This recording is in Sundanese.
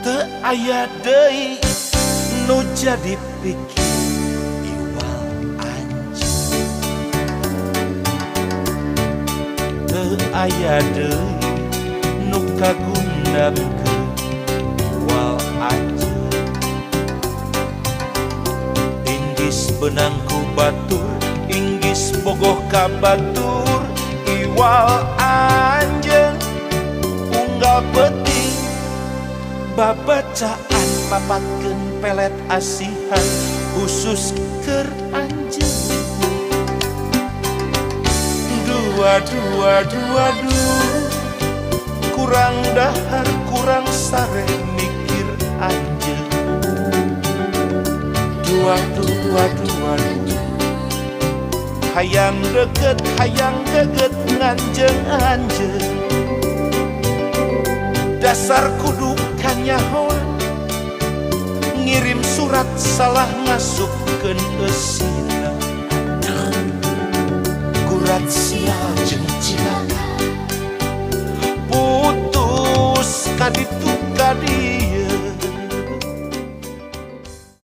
Teu aya deui nu jadi pikir iwal anjeun. Teu aya deui nu kagundamkeun iwal anjeun. Inggis beunang ku batur, inggis bogoh ka batur, iwal anjeun unggal peuting babacaan mapatkeun pelet asihan khusus keur anjeun. Dua dua dua dua, kurang dahar kurang sare mikir anjeun. Dua dua dua dua, hayang deket hayang geget nganjeng anjeun. Dasar kudu kanyahoan, ngirim surat salah ngasupkeun eusina. Gurat sial jeung cilaka, putus kaditu.